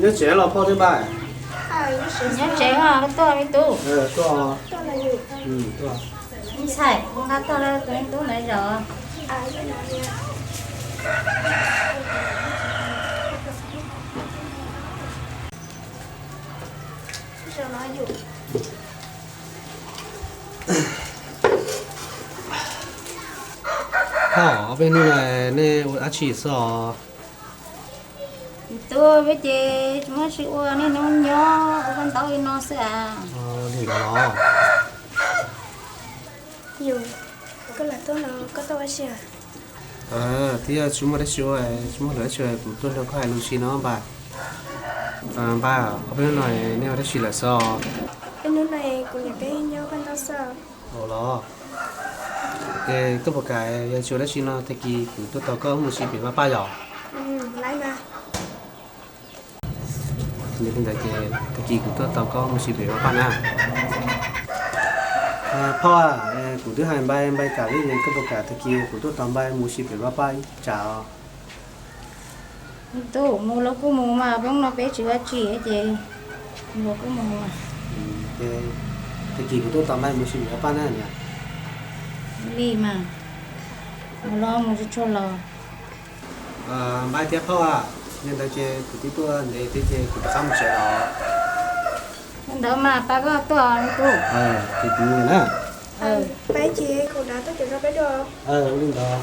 Nyob tsev los phauj Npaj? Nyob tsev os, tuaj me tub. Tuaj. Ntxhais, kuv nqa tuaj rau tus me tub ntawd zaum. Thoj, ob peb hnub no nej ua dab tsi xwb os? Tub, peb ces tsis muaj dab tsi ua, niaj hnub nyob ua paj ntaub li no xwb as. Li ntawd los? Yus, koj lam tuaj no koj tuaj ua dab tsi? Thiab tsis muaj dab tsi ua, tsis muaj lwm dab tsi ua, kuv tuaj nrog koj hais lus si no Npaj. Npaj, ob peb hnub no nej ua dab tsi lawm xwb os? Peb hnub no kuv niam peb nyob paj ntaub xwb. Ua los, es koj puas kam yog tsis ua dab tsi no tag kis kuv tuaj tos koj mus si pem vaj paj yom? Yog li ntawd ces tag kis kuv tuaj tos koj mus si pem vaj paj na. Phauj, kuv twb hais Npaj, Npaj kam li, koj puas kam tag kis kuv tuaj tos Npaj mus si pem vaj paj ib tsam os? Tub, mus los kuj mus mas, peb hnub no peb tsis ua dab tsi ces mus los kuj mus. Tag kis kuv tuaj tos Npaj mus si pem vaj paj na niam. Li mas, mus los mus tsuag tsuag los. Npaj thiab Phauj, yog ntawd ces kuv twb tuaj ntev thiab ces kuv rov qab mus tsev os. Yog ntawd mas pab koj tuaj me tub. Ces kuv mus na. Pab ces kuv rov tuaj caum zog peb dua. Ua li ntawd.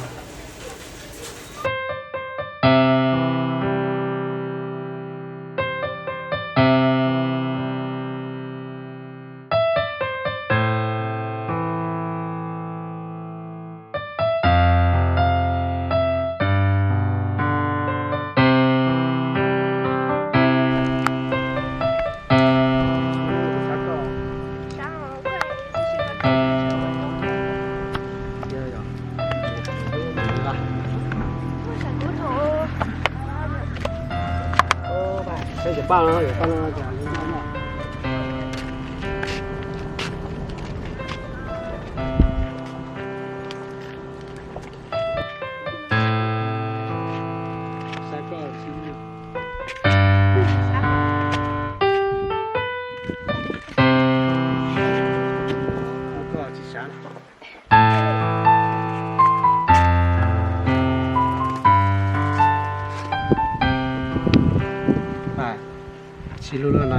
Tsis lub luaj no,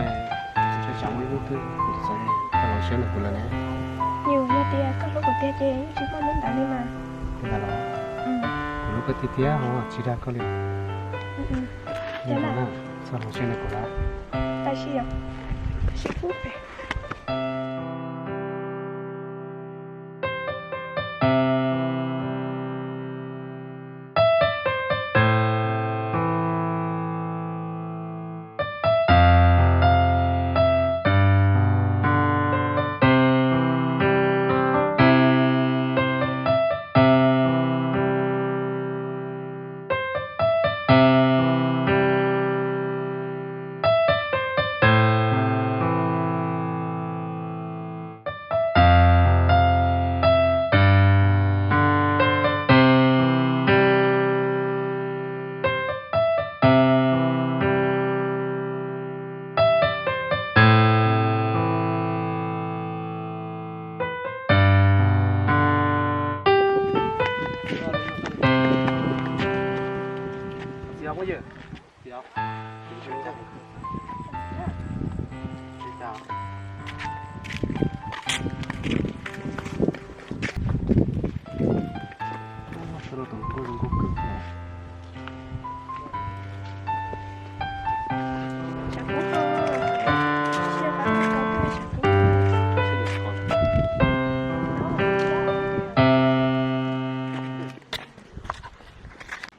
tseem muaj ib lub twb txawv, koj los siab nrog kuv lawm ne. Yus, yog tias koj hlub kuv tiag ces yeej tsis muaj lub ntawd li mas. Li ntawd los? Kuv hlub koj tiag tiag os, tsis dag koj li. Txhob los siab nrog kuv lawm. Tab sis yog, tab sis pub pem.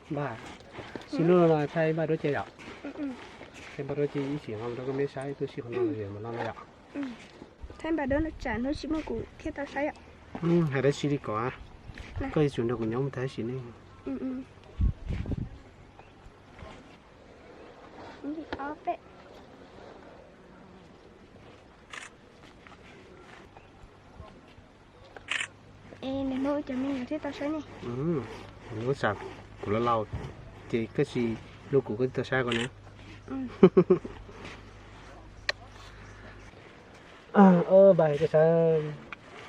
Npaj, sib hlub no thaij ib npaj duab cia yom. Thaij npaj duab cia ib sim ho rau koj meb saib, tuaj sib qhov no los mus no no yom. Thaij npaj duab no tsam hnub tsis muaj kuv thiaj tau saib yom. Hais dab tsi li kom, koj yuav tsum nrog kuv nyob mus tag sim ne. Es nws hnub cov me nyuam thiaj tau saib ne. Hnub tsam kuv laus laus ces koj tsis hlub kuv koj thiaj tau saib ko ne. Npaj koj sawv,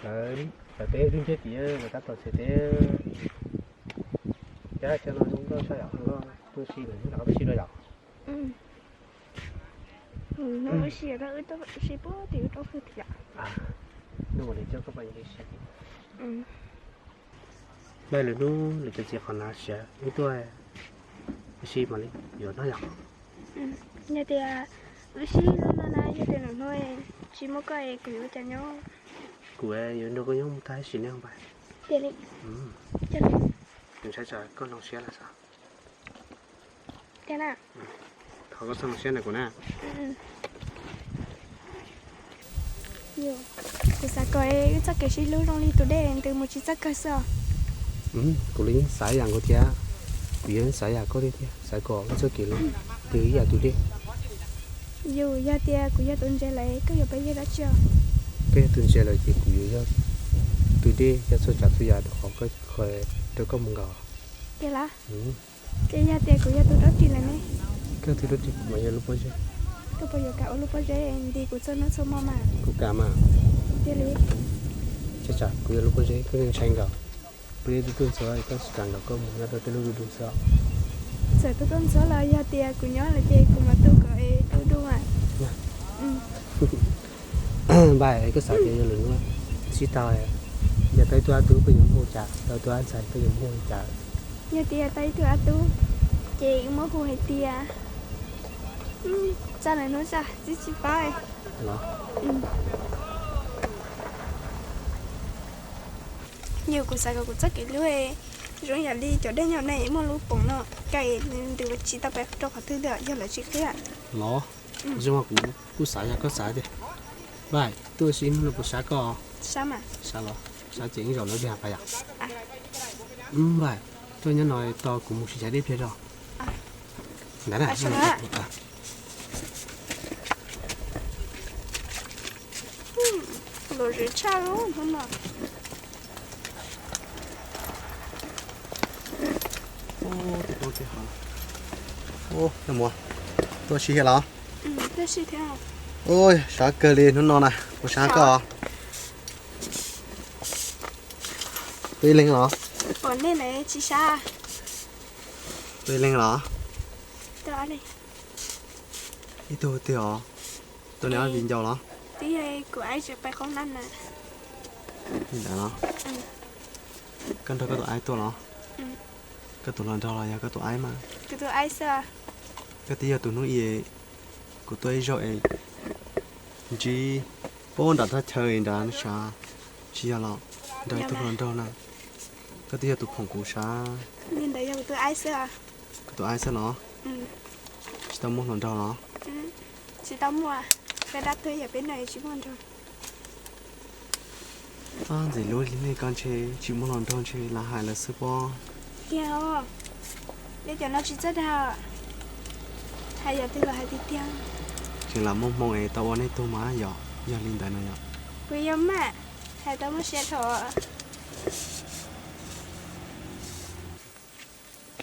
sawv teb twb ntsiab tim, lawv tab tom txhais teb. Cas cov no zoo nkauj tshaj yom, nkauj, wb sib, wb sib rau yom. Wb sib, wb sib puag tim wb rau hwj thiab. Hnub ua li coj koj pab yuav sib. Npaj lwm hnub lwm tus txiv qhov na siav wb tuaj sib mam li yuav no yom. Yog tias wb sib no na, yog tias lwm hnub tsis muaj koj es kuv yuav ua cas nyob? Kuv yuav nrog koj nyob mus tag sim neej Npaj. Tiag li? Kuv ntshai tsam koj zoo siab lawm xwb. Tiag na? Thov koj txhob zoo siab ntawm kuv na. Kuv xav kom wb txoj kev sib hlub zoo li tus dej ntws mus tsis txawj kawg xwb os. Kuv los yeej xav ib yam nkaus thiab. Kuv yeej xav ib yam koj tiag tiag, xav kom wb txoj kev hlub ntws ib yam tus dej. Yus, yog tias kuv yog tus ntses lawm koj yuav pab yog dab tsi os? Koj yog tus ntses lawm ces kuv yuav yog tus dej, yog txhua tsav txhua yam rau qhov koj, rau koj mus nkaus. Tiag los? Ces yog tias kuv yog tus rab riam lawm ne? Koj tus rab riam kuv mas yog lub pob zeb. Koj puas yuav kam ua lub pob zeb nti kuv txhua hnub txhua hmo mas? Kuv kam mas. Tiag li? Tsis tsam kuv yog lub pob zeb koj yeej ntshai nkaus. Pob zeb tuaj tuaj ntxhuav koj tsis kam nrog koj mus nyob rau tej lub du du xwb. Txawm tuaj tuaj ntxhuav los yog tias kuv nyob lawm ces kuv mam tu kom du du mas. Npaj, koj xav tias yog lwm hnub sib tau, yog tau ib tug dab tub koj yuav muaj ua cas, tau ib tug dab ntxhais koj yuav muaj ua cas? Yog tias tau ib tug dab tub ces wb muab hu hais tias, txaj lwm hnub txaj txib tsis paub. Yus, kuv xav kom kuv txoj kev hlub zoo yam li cov dej nyob ne muaj lub poom no, koj ntws tsis tau pes rau qhov twg li, yog lawv tsis qhia. Los, zoo kuv kuj xav yog koj xav tiag. Npaj, tuaj sib hnub no puas sab koj? Sab los, sab ces ib zaug lawv tig pas yom. Npaj, tuaj nyob no tos kuv mus sib cav dej pliag tso. Ntawd na. Lom zem tshaj hnub no. Ub, tuaj sib thiab los? Ub, sab kawg li hnub no na, puas sab koj? Tuaj ib leeg los? Pom nej lawm tsis sab. Tuaj ib leeg los? Ib tug twg os? Tuaj neb ob viv ncaus los? Twb yog kuv aib tseem pais qoob lab na. Li ntawd los? Koj nrog koj tus aib tuaj los? Koj tus hluas nraug los yog koj tus aib mas? Kuv tus aib xwb. Koj twb yog tus hnub ib, kuv tuaj ib zaug es ntsib puag nram thaj chaw nrad sav, tsis yog los nrog ib tug hluas nraug na. Koj twb yog tus phoom kuv sav. Li ntawd yog kuv tus aib xwb. Kuv tus aib xwb los? Tsis tau muaj hluas nraug los? Tsis tau muaj, peb dab tuag yam peb no tsis muaj nraug. Ntxim hlub li nej ko ntshe tsis muaj hluas nraug ntshe lam hais lawv xwb pob. Tiag os, nej cov no tsis txawj dag, hais yam twg los hais tiag tiag. Tseem lam muaj hmoo es tau ua nej tug mas yog, yog li ntawd no yog. Kuv yog mas, hais tau muaj siab dhau.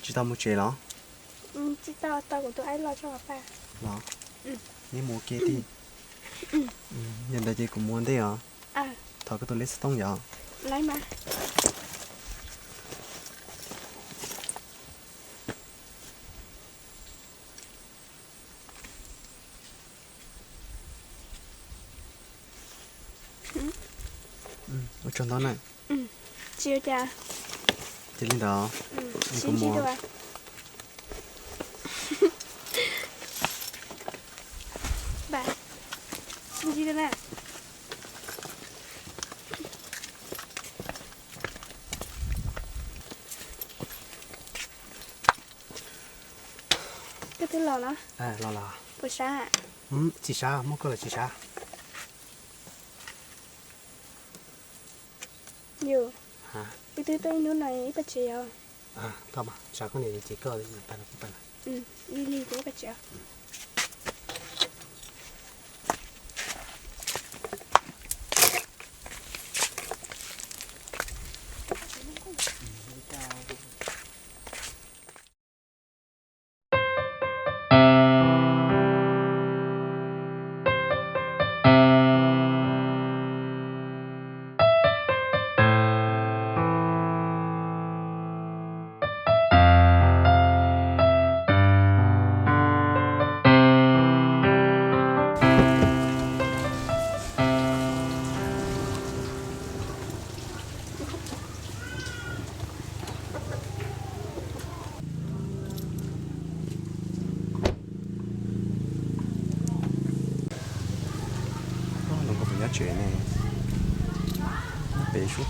Tsis tau mus tsev los? Tsis tau, tau kuv tus aib los tso pab. Los, neb mus ua ke tij. Yog ntawd ces kuv mus ua ntej os. Thov koj tus lej xov tooj yom. Ua tsaug ntau na. Tsis ua cas. Ces li ntawd. Sib ntsib dua. Koj twb los los? Los los. Puas sab? Tsis sab, muaj koj los tsis sab. Yus, wb twb tuaj ib hnub no ib pab tsev os. Tau mas, sab koj niam ces koj pab. Ib lig kuv ib pab tsev. Pem sub.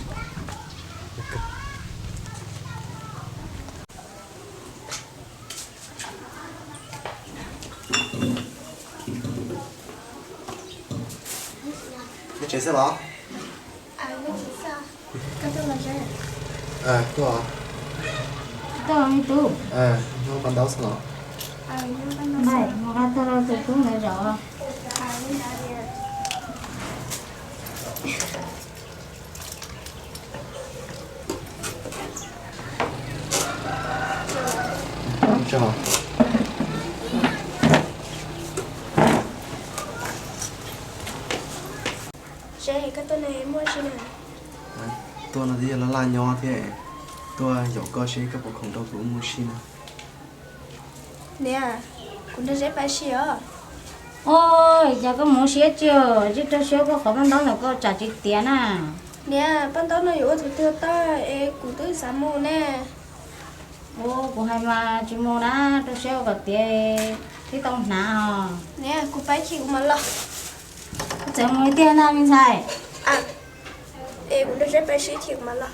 Nyob tsev xwb los? Tuaj, tuaj me tub. Nyob pab ntaub xwb los? Mus qab tuaj rau tus tub ntawd zaum. Seb koj tuaj no muaj si na? Tuaj no twb yog laj laj nyob thiab, tuaj yaum koj seb koj puas khoom nrog kuv mus si na. Niam, kuv nrog Zeb pais si os. Oj, cas koj mus siab tsi, tsis rau siab koj qhov pab ntaub ntawm koj tsam tsis tiav na. Niam, pab ntaub no yuav ua thaum twg tag es kuv twb xav mus ne. Ua, kuv hais mas tsis mus na, rau siab ua kom tiav thiaj tau hnav os. Niam, kuv pais chim kuv mam los. Koj txawm mus tiag na me ntxhais? Es kuv nrog Zeb pais si chim kuv mam los.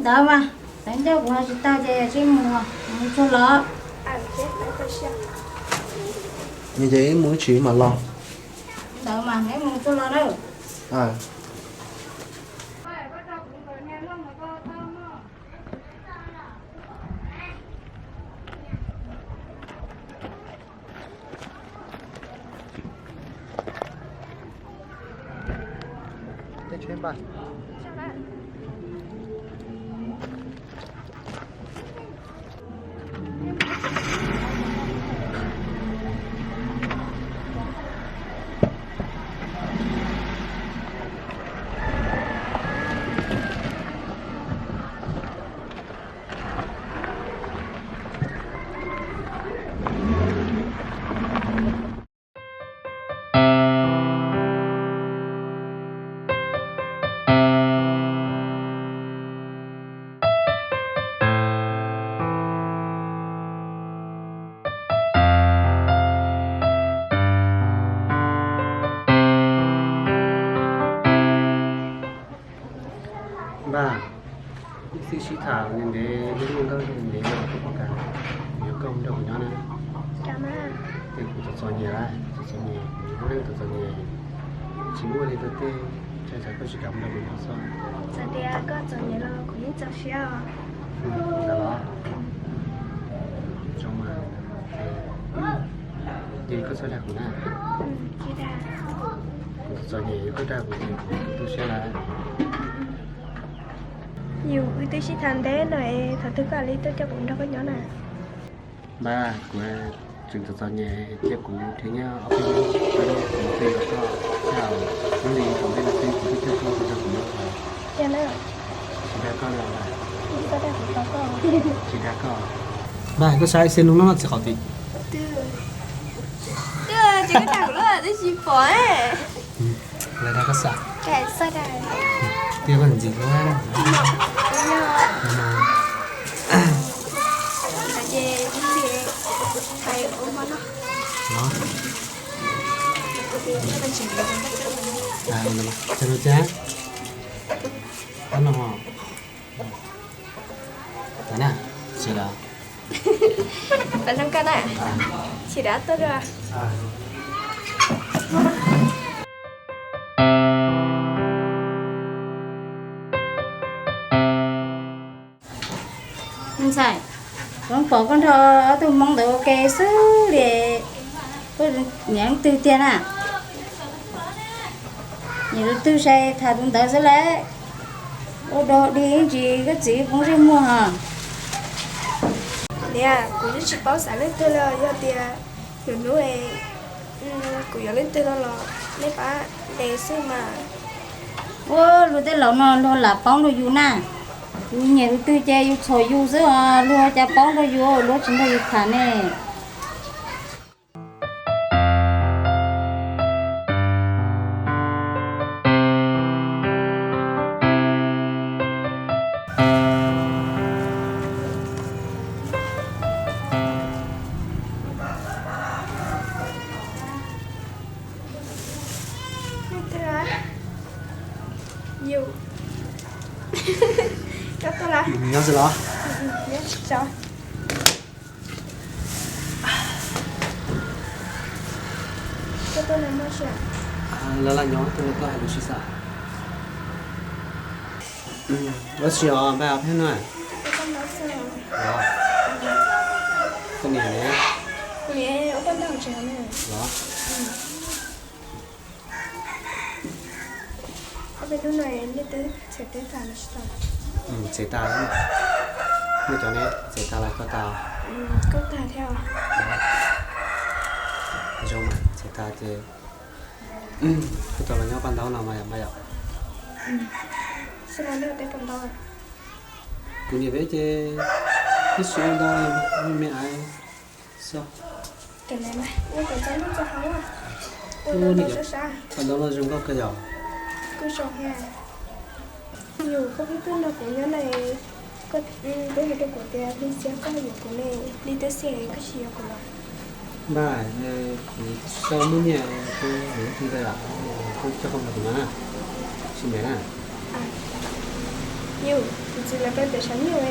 Ntawd mas, txawm ncauj kuv hais tsis tag ces sib mus, mus tsuag los. Ces wb mus ib chim mam los. Ntawd mas, wb mus tsuag los na. Npawg, wb twb sib tham ntev ntev, wb muaj nkauj ntev ntev los kuv pom cas yuav koj mus nrog kuv nyob na. Ces kuv txom txom nyem lawm, txom txom nyem, kuv lub neej txom txom nyem, tsis muaj leej twg tej, ntshai tsam koj tsis kam mus nrog kuv nyob xwb. Txawm tias koj txom nyem los kuv yeej txaus siab os. Ntawd los? Zoo mas, ces koj txhob dag kuv na. Kuv txom txom nyem, koj dag kuv ces kuv tu siab lawm. Yus, wb twb sib tham ntev no es thaum twg koj mam li tuaj coj kuv nrog koj nyob na? Npawg, kuv tseem txom txom nyem, cia kuv nrhiav nyiaj ob peb hnub, kuv mam tuaj yuav koj, thiab lub li thaum ntej no xwb kuv twb coj koj tuaj nrog kuv nyob. Tsis dag koj li os. Tsis dag koj. Npawg, koj saib xib nub noj txiv qaub tim. Twb, twb, ces koj dag kuv lawm twb tsis pom. Lawv dag koj xwb. Twb koj ntxim hlub. Ces no, tas na, tsis lawm. Pab zoo koj na, tsis dab tuaj dua. Me ntxhais, kuv pom koj nrog ob tug hmoob ntawd ua ke xwb li, koj nyiam leej twg tiag na? Nyiam tus twg sai tham tus ntawd xwb lauj. Ua dog dig ib ntsis koj txiv poob ntsej muag hos. Niam, kuv yeej tsis paub xav leej twg li, yog tias lwm hnub kuv yuav leej twg no los nej pab ntes xwb mas. Ua, luag tej laus no luag lam paub nrog yus na. Yus nyiam tus twg ces yus txhom yus xwb os, luag cas paub nrog yus, luag tsis nrog yus tham ne. Yus, Koj tuaj lawm. Nyob xwb los? Nyob tsis tau. Koj tuaj nrog npaj siab? Lawv laj nyob tuaj nrog koj hais lus sib xav. Ua tsis os npaj os peb no. Koj niam ne? Los. Ob peb hnub no nej twb txhais teb tag los tsis tau? Txhais tas. Nej cov ne txhais tas los koj tas? Koj tas thiab. Zoo mas txhais tas ces kuv tau los nyob paj ntaub no mas yom, mas yom. Xyov li nej ua teb paj ntaub. Kuv niam peb ces twb tsis ua ntau, me me aiv xwb. Ua tau ntau lub zoo nkauj kawg yom. Kuj zoo thiab. Yus koj pheej pheej nrog kuv nyob ne, koj twb hais rau kuv tias hnub xiab koj yuav kuv ne, li twb xiab koj tsis yuav kuv los? Npaj, kuv tsis tau muaj nyiaj, kuv mus ntawd los kuv coj koj mus kuv no na, tsis ntev na. Yus, kuv txiv lawv pem pem saum nyuj,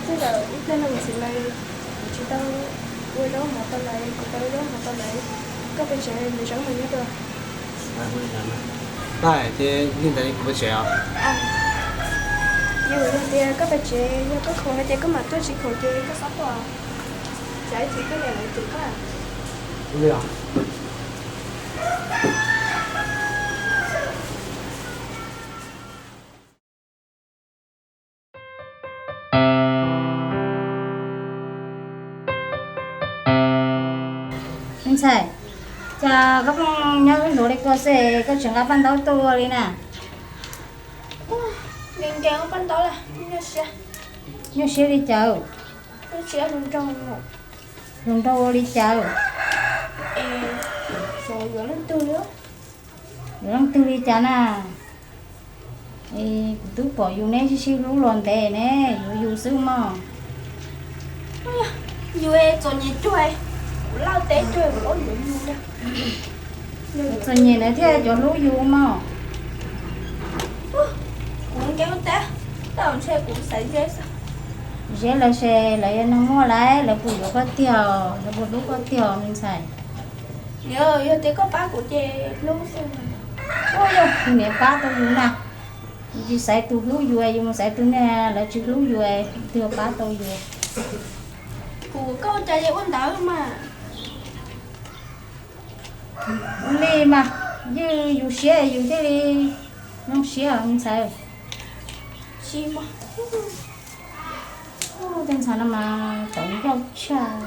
twb tau ib pliag no kuv txiv lawv, kuv tsis tau ua zaub mov tau lawv, kuv tau ua zaub mov tau lawv, koj pem tsev nws zaub mov nyob dua. Npaj, ces li ntawd kuv pem tsev os. Yus, yog tias koj pem tsev yog koj khoom no ces koj mam tuaj, tsis khoom ces koj txhob tuaj. Tsam ib chim koj niam lawv tus koj. Me ntxhais, cas koj pheej nyob hlub hluas li ko xwb koj tsis nqa paj ntaub tuaj ua li na? Nkees nkees ua paj ntaub lawm, nyuaj siab. Nyuaj siab li cas? Nyuaj siab hluas nraug. Hluas nraug ua li cas? Es xyov yuav leej twg li. Yuav leej twg li cas na? Es kuv twb pom yus neb sib sib hlub los ntev ne, yuav yus xwb mog. Yus txom nyem cuag, kuv laj teb cuag kuv yuav yus na. Txom nyem na thiaj cov hlub yus mog. Kuv nkees ua teb, tej zaum ntshe kuv xaiv Zeb xwb. Zeb lawv ces lawv yog neeg muaj lawm, lawv puas yuav koj tiag, lawv puas hlub koj tiag me ntxhais? Yog tias koj pab kuv ces hlub xwb. Ua yog tus niam pab tau yus na, yus tsis xaiv tus hlub yus, yus mus xaiv tus niag lawv tsis hlub yus, twg pab tau yus? Kuv koj cas yeej ua ntawd mas. Li mas, ywj yus siab yus thiaj li zoo siab me ntxhais. Tsis mas, tej ntxhais no mas txawv ncauj tshaj.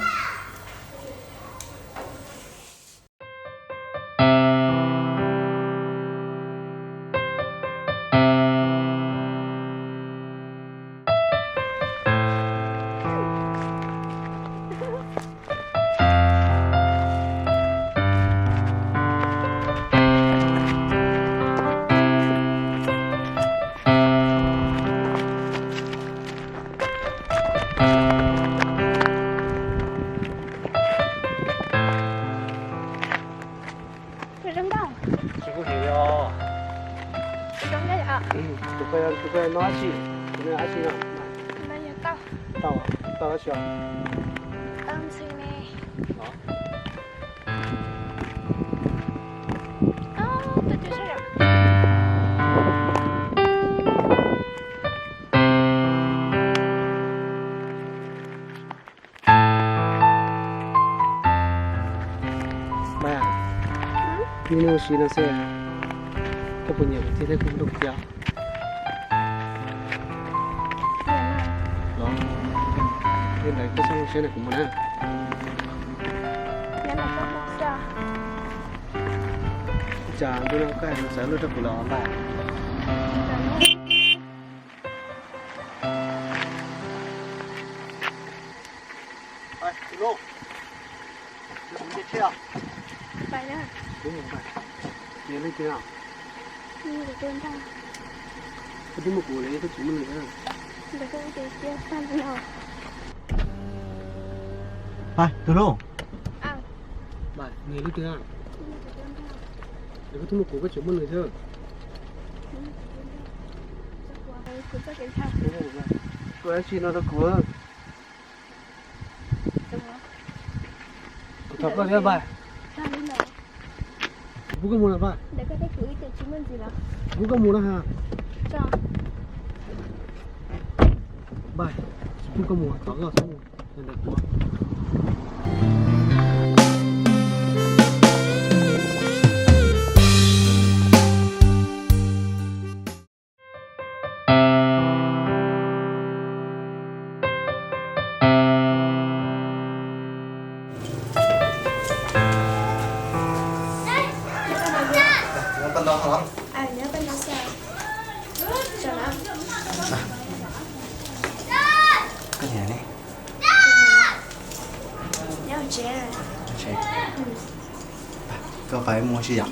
Zoo nkauj. Tsis kuj him li os. Zoo nkauj yom. Tus koj, tus koj no dab tsi? Tus no dab tsi no? No yog tauj. Tauj, tauj dab tsi os? Tauj ntxhw ne. Os, tus cua sab yom. Npaj, nej ua si no xwb, koj puas nyiam kuv thiab thiab koj hlub kuv thiab? Los, yog ntawd koj txhob zoo siab na, kuv mus na. Ua cas ntu no koj hais lus txawv luaj rau kuv los Npaj? Tus hlub, kuv nce tsheb os. Kuv mus, nyias leej twg os? Koj twb muaj kuv lawm, koj tseem muaj nws thiab. Tus hlub, nyias leej twg? Koj twb muaj kuv, koj tseem muaj nws thiab. Kuv txoj kev dhau. Koj dab tsi no rau kuv? Kuv thov koj thiab npawg. Tsis pub koj mus lawm npawg. Tsis pub koj mus na ha. Npawg, tsis pub koj mus, thov koj txhob mus. Koj niam ne? Koj pais mus si yom?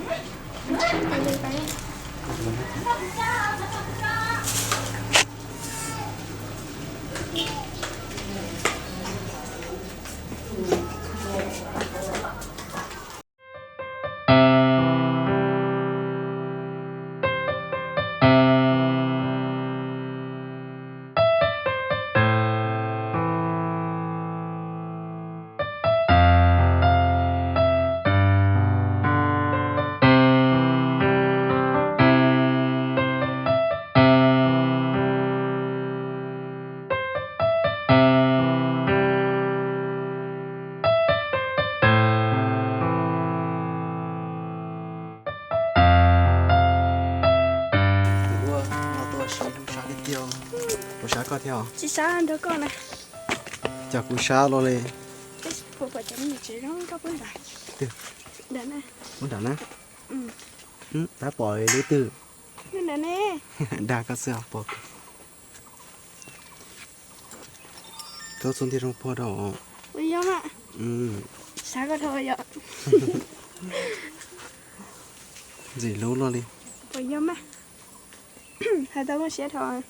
Tus ua no tuaj sib hlub sab tiag tiag. Kuv sab koj thiab os? Tsis sab nrog koj na. Cas kuv sab los li? Puas pom cov me nyuam tsev zoo nkauj puag nrad? Twg? Nrad na. Puag nrad na? Tab pom lub twg? Dag koj xwb pom. Koj txhua ntiag zoo puag rau. Puas yog mas? Sab koj dhau yom. Ntxim hlub luaj li. Puas yog mas? Hais tau muaj siab dhau.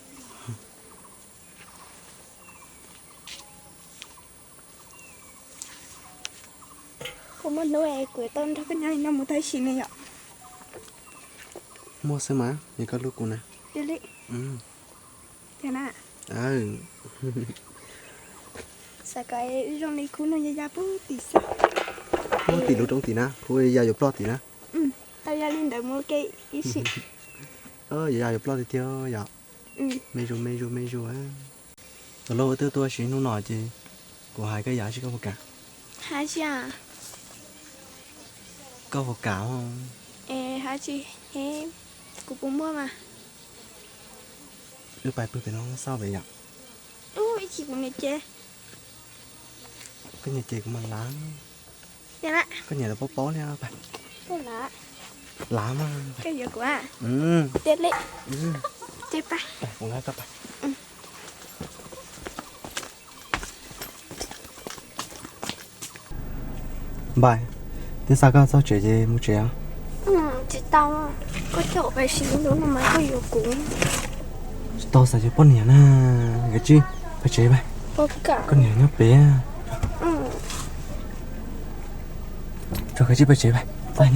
Kuv muaj hnub es kuv tau nrog koj nyob li no mus tag sim ne yom. Muaj xwb mas, yog koj hlub kuv na. Yog li. Tiag na. Xav kom wb zoo li khub no ya ya puag tim xwb. Puag tim lub roob tim na, khub ya ya yuav ploj tim na. Tau ya li ntawd mus ke ib sim. Ya ya yuav ploj tiag tiag yom. Me zuj me zuj me zuj. Tus hlub, wb twb tuaj sib hnub no ces kuv hais koj yam tsi koj puas kam? Hais tsis. Koj puas kam? Es hais tsis, kuv puas muaj mas. Wb pais pw pem no xauj pem yom. Ib chim kuv niam ces. Koj niam ces kuv mam lav. Koj niam lawv paub paub li. Lav mas. Koj yuav kuv a? Tiag li. Ces pais. Kuv nqa koj pais. Npawg, twb xa koj txog tsev ces mus tsev os. Tsis tau, koj coj kuv pais sim lub no mas koj yuav kuv. Tsis tau, xav yuav poj niam na. Kav tsij pais tsev pais. Koj niam nyob pem. Tso kav tsij pais tsev pais.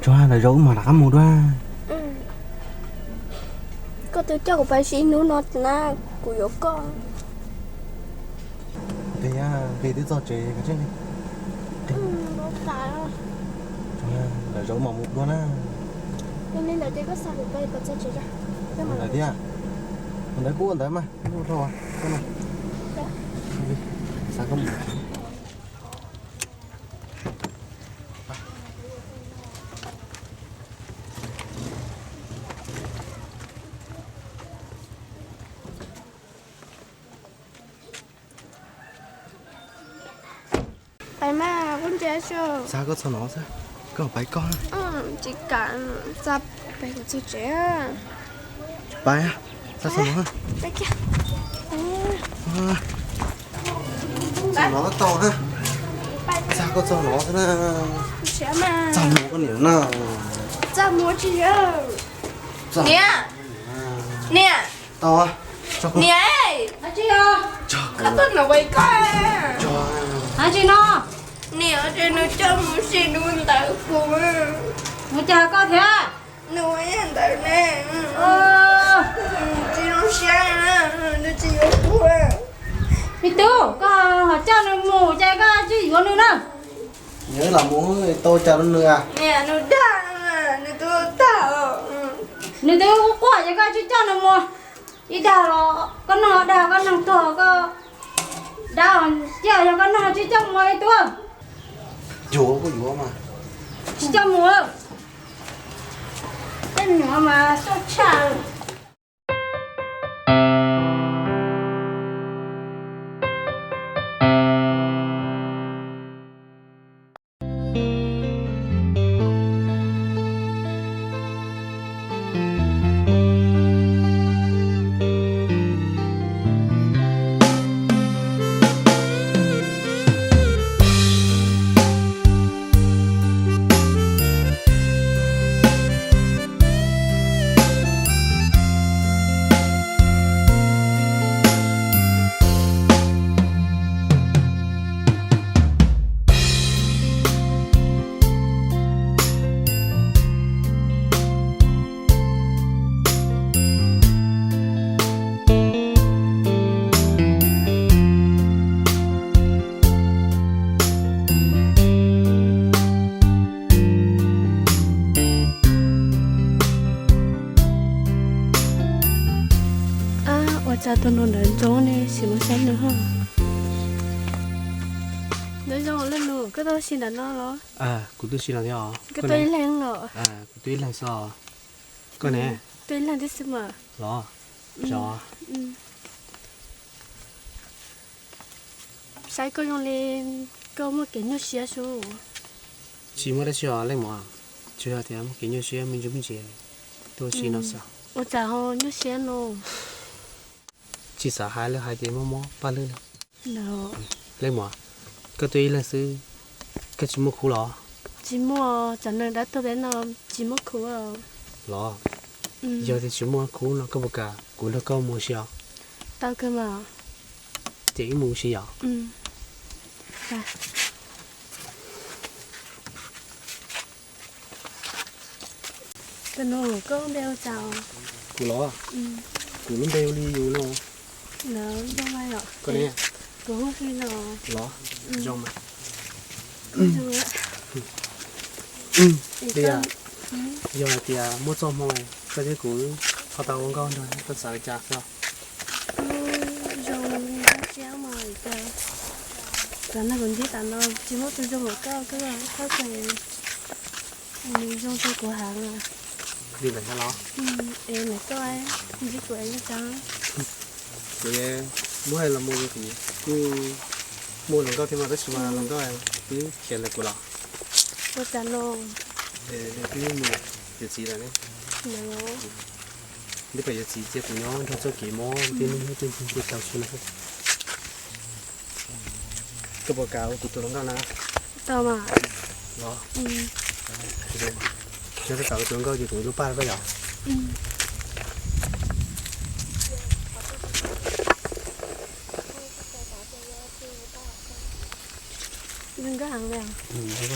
Tso, lwm zaus wb mam rov qab mus dua. Koj twb coj kuv pais sim lub no na, kuv yuav koj. Nqis, nqis twb txog tsev kav tsij nqis. Lwm zaus wb mam mus dua na. Li ntawd ces koj xa kuv pais kom txog tsev. Mus ntawd thiab. Mus ntawd kuj ua ntawd mas, mus dhau. Xa koj mus. Pais mas, koj ntsia su. Xa koj txog no xwb, koj pais koj. Tsis kam, xa pais kuv txog tsev. Pais, xa txog no. Txog no tau na. Xa koj txog no xwb na. Txog no koj niam na. Txog no tsis yog. Niam. Niam. Tau. Niam. Koj tuaj no ua koj. Hais tsis no. Niam, nws coj mus sim lub ntawd kuv. Nws cas koj thiab? Nws ua yam ntawd ne. Tsis zoo siab, nws tsis yuav kuv. Me tub, koj ho coj nws mus ces koj tsis yuav nws na. Nws los mus tau cas rau nws a? Nws dag, nws twb tag. Nws twb quaj ces koj tsis coj nws mus. Ib dag los koj neeg dag, koj neeg tuag koj dab, cia yog koj neeg tsis coj mus me tub. Yuav kuj yuav mas. Tsis coj mus. Tej nyuam mas soj tshaj. Ua cas tus nus ntawd ntxoov ne, sim mus saib nws ho. Nyob zoo leej nus, koj tuaj ua si ntawm no los? Kuv tuaj si no thiab os. Koj tuaj ib leeg los? Kuv tuaj ib leeg xwb os. Koj ne? Tuaj ib leeg thiab xwb mas. Los, zov. Saib koj zoo li koj muaj kev nyuaj siab sub. Tsis muaj dab tsi os leej muam, tsuas yog tias muaj kev nyuaj siab me ntsis me ntsis, tuaj ua si no xwb. Ua cas ho nyuaj siab no? Tsis xav hais li, hais ces mob mob paj lwg li. Leej muam, koj tuaj ib leeg xwb, koj tsis muaj khub los? Tsis muaj, tsam no dab tuag peb no tsis muaj khub. Los, yog tias tsis muaj khub no koj puas kam kuv nrog koj mus ua si os? Tau kawg mas. Ces wb mus ua si yom? Tus nus, koj lub npe ua cas? Kuv los? Kuv lub npe hu li yus no. Koj ne? Kuv hu li no. Los, zoo mas. Tias, yog hais tias muaj txoj hmoo koj thiab kuv ho tau ua nkauj nrog, koj xav li cas koj? Kuj zoo siab mas, cov neeg kuv ntsib tas no tsis muaj tus zoo npaum koj, koj txawj nws zoo rau kuv heev. Li ntawd thiab los? Es ntawm koj ntsib kuv es zoo cas? Kuv muab hais los mus kuv kuj muaj hluas nkauj thiab mas, tab sis mas hluas nkauj twb khiav ntawm kuv los. Ua cas no? Nws twb mus yuav txiv lawm ne. Nws pem yuav txiv cia kuv nyob nrog txoj kev mob tej neeg tej tug tej tau xwb na. Koj puas kam ua kuv tus hluas nkauj na? Tau mas. Los, yog koj kam ua tus hluas nkauj ces kuv lub paj rau koj yom. Zoo nkauj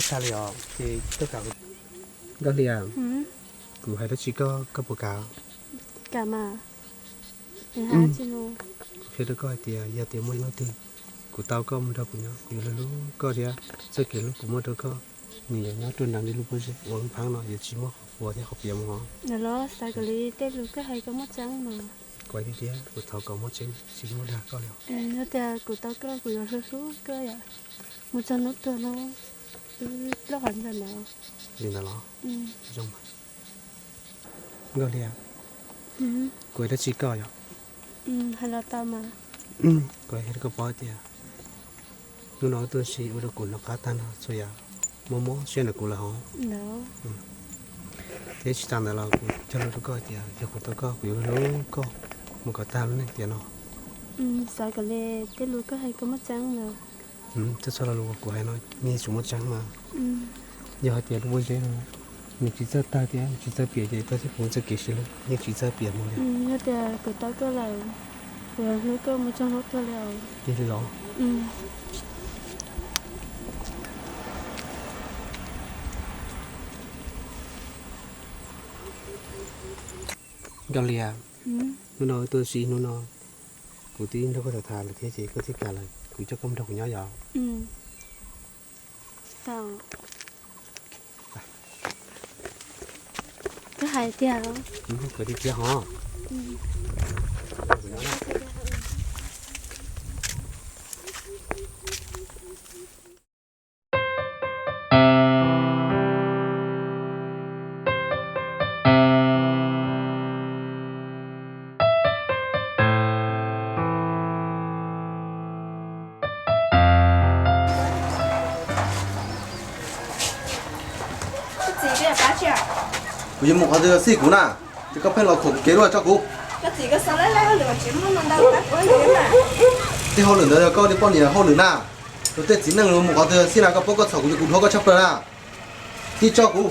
tag li os, ces koj kam. Nkauj Hli, kuv hais dab tsi koj, koj puas kam? Kam mas. Kuv qhia rau koj hais tias yog tias muaj ib hnub twg kuv tau koj mus nrog kuv nyob, kuv yuav hlub hlub koj thiab txoj kev hlub kuv muab rau koj, nws yuav nyob rau nram li lub pob zeb uas lub phaab no, yuav tsis muaj qhov quav thiab qhov piam mus os. Los xav kom li tej lus koj hais koj muaj tseeb mas. Kuv hais tiag tiag, kuv thov kom muaj tseeb, tsis muaj dag koj li os. Yog tias kuv tau koj, kuv yuav hlub hlub koj yom, mus txog hnub tuag no wb plaub haiv ntawm no. Li ntawd los? Zoo mas. Nkauj Hli, kuv hais dab tsi koj yom? Hais los tau mas. Kuv hais rau koj paub tias hnub no wb tuaj ua si ua rau kuv hnov qab tag no txhua yam mob mob siab ntawm kuv lawm hos. Thiab tsis tas ntawd los kuv cog lus rau koj tias yog kuv tau koj kuv yuav hlub hlub koj mus kom tag lub neej tiam no. Xav kom li tej lus koj hais koj muaj tseeb mas. Txhua txhua lo lus uas kuv hais no yeej tseem muaj tseeb mas. Yog hais tias lub pob zeb no nws tsis txawj tawg thiab nws tsis txawj piam ces koj thiab kuv txoj kev sib hlub yeej tsis txawj piam mus li. Yog tias kuv tau koj lawm, kuv yuav hlub koj mus txog hnub tuag li os. Yog li los? Nkauj Hli, Hnub no tuaj si hnub no, kuv twb nrog koj tham tham lawm thiab ces koj thiaj kam lawm, kuv coj koj mus nrog kuv nyob yom. Koj hais tiag. Koj tiag tiag hov. Kuv yuav mus qhov twg xij kuv na, ces koj pheej los khuam kuv kev luaj tso kuv. Tej hauj lwm ntawd yog koj li poj niam hauj lwm na, luag tej txiv neej luag mus qhov twg xij na koj paub koj txhaum kuv yuav kuv dhuav koj tshaj plaws na. Tib tso kuv.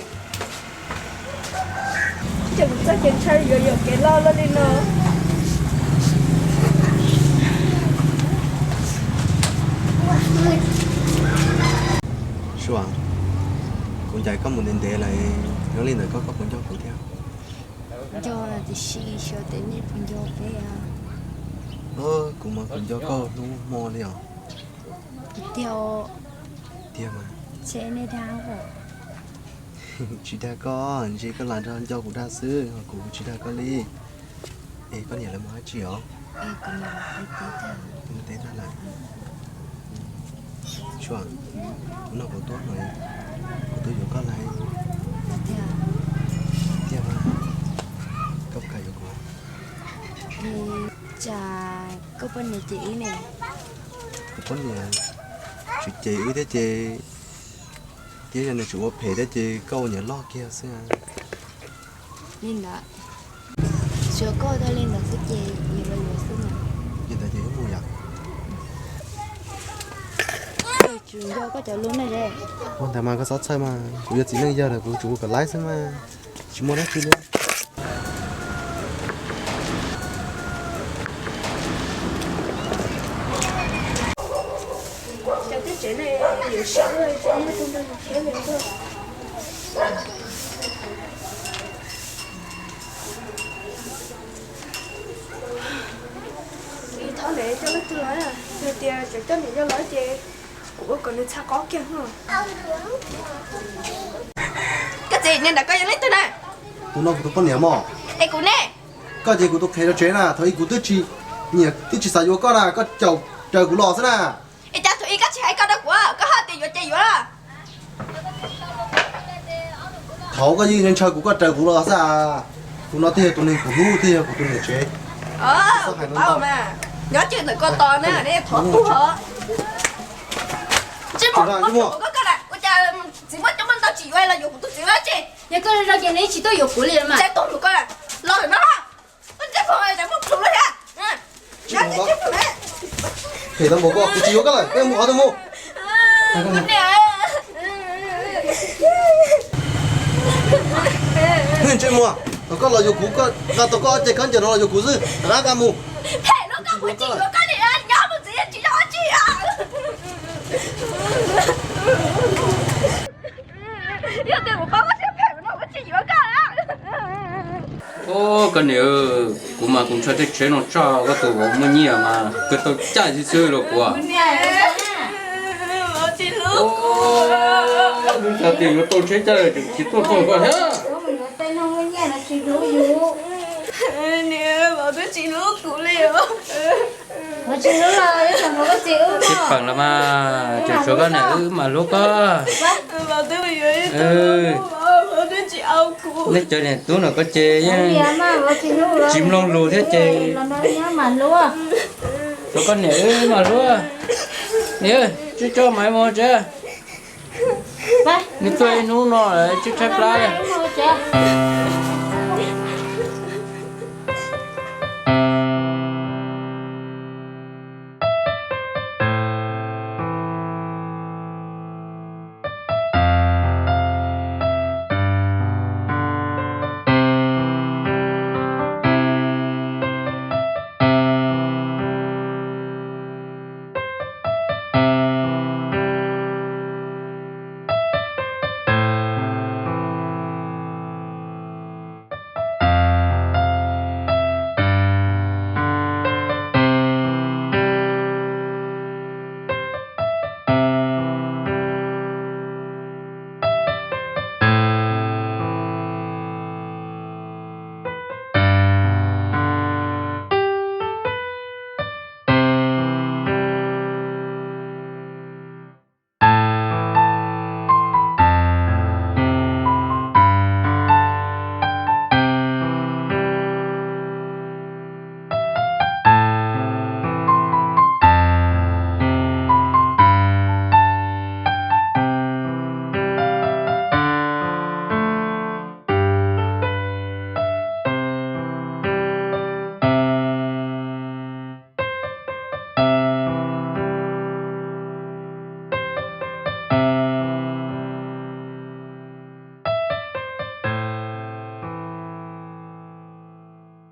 Sua, kuv ncaim koj mus ntev ntev lawm, yog li ntawd koj koj puas nco kuv thiab? Nco tiam sis xyov tias nej puas nco peb. Kuv mas kuv nco koj hnub hmo li os. Tiag, tiag mas. Tsis dag koj, ntshe koj lam nco kuv dag xwb, kuv tsis dag koj li. Es koj niam lawv mus dab tsi os? Mus teb tag lawm. Sua, hnub no kuv tuaj no, kuv tuaj yuav koj lawm. Tiag mas, koj puas kam yuav kuv? Cas koj poj niam cem wb ne? Kuv poj niam tsis cem wb thiab ces, thiab yog nws tseem ua phem thiab ces koj ua niam loj kiag xwb. Li ntawd, xyov koj tau li ntawd xwb ces yuav los yuav xwb na. Li ntawd ces wb mus yom. Tsis nco koj cov lus ne. Ua ntawd mas koj txhob txhawj mas, kuv yog txiv neej yawg lawm kuv tsuas ua kom laib xwb mas, tsis muaj dab tsi li. Thov niam coj leej twg los, yog tias tseem coj niam yau los ces kuv ua kom nws txhaj qob kiag no. Koj txiv, niag ntawm koj yog leej twg na? Tus no kuv tus poj niam mog. Es kuv ne? Koj ces kuv tus qhev rau tsev na, thaum ub kuv twb tsis nyiam twb tsis xav yuav koj na, koj caum raws kuv los xwb na. Es cas thaum ub koj tsis hais koj rau kuv, koj hais tias yuav ces yuav. Thaum koj yeej ntshaw kuv koj raws kuv los xwb. Tus no twb yog tus neeg kuv hlub, twb yog kuv tus niam tsev. Nyob cwj ntawm koj tos na, thov tuag. Tsis muaj, ua cas txiv muaj coob muaj ntau tsis yuav los yuav kuv tus txiv dab tsi? Yog koj zoo ces nws tsis tuaj yuav kuv li mas. Los no, koj tsis muaj plhus li thiab. Phem tau npaum koj, kuv tsis yuav koj lawm, koj mus qhov twg mus. Ntsej muag, thaum koj los yuav kuv, nqa tau koj ob ceg khaub ncaws no los yuav kuv xwb, rov qab nqa mus. Phem no koj, kuv tsis yuav koj li, nyob mus txiv tsis yog dab tsi. Yog tias kuv paub koj siab phem no kuv tsis yuav koj. Au, koj niam, kuv mas kuv ntshaw tej tsheb no tso, koj tus vauv muaj nyiaj mas kawg tau caij xwb xwb los kuv. Tus xav tias yuav tau tsheb caij tseem tsis tuaj txog koj thiab. Tsis peem los mas, tseem tshuav koj niam wb mas hlub koj. Nej cov niam tub no koj ces yeej tsis mloog lus thiab ces, tshuav koj niam wb mas hlub. Niam, tsib tso mas mus tsev. Nws tuaj ib hnub no tsib tshaib plab li.